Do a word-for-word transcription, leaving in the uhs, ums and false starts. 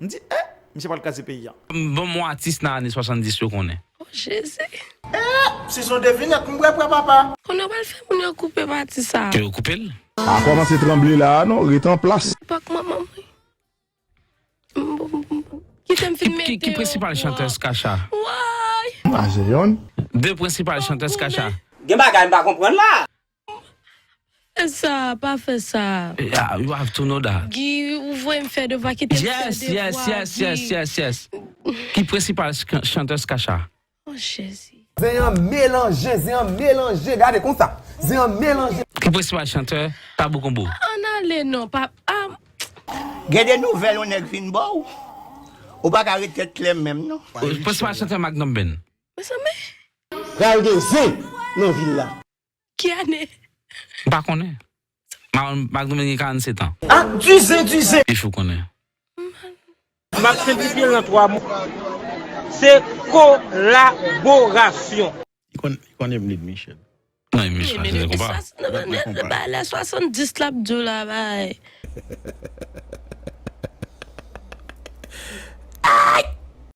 M di, eh, misye pral kraze peyi a. Ban m yon atis nan ane swasanndis yo konnen. Oh Jezi. Se son devinèt m prè prè papa. Konnen w pral fè moun yo koupe pati sa. Ke yo koupe l. Pa kòmanse tranble la a non, ret an plas. Epak manman mwen. Kite m fin mete yo. Ki prensipal chantè Skacha? Woy. Maje yonn. De prensipal chantè Skacha. Gen bagay m pa konprann la. Fè sa, pa fè sa. Yeah, you have to know that. Guy, ou voye m fè devwa, kite m fè devwa. Yes, yes, yes, yes, yes, yes. Ki prensipal chantè Skacha? Oh Jezi. Zen an melanje, zen an melanje, gade konsa. Zen an melanje. Ki prensipal chantè Tabou Konbo? Ann ale non, pa. Gen de nouvèl yon nèg fin ba w. Ou pa ka ret tèt klè menm non. Prensipal chantè Magnum Band. Mezanmi. Pral gen zen nan vil la. Ki ane? M pa konnen. Magnum Band gen karannsèt an. Ah, du zen, du zen. Pif ou konnen. M ap senplifye l nan twa mo. Se kolaborasyon. Li konn li konn Emlide Michel. Non, Emlide Michel se konpa. Bagay la swasanndis l ap di w la bay.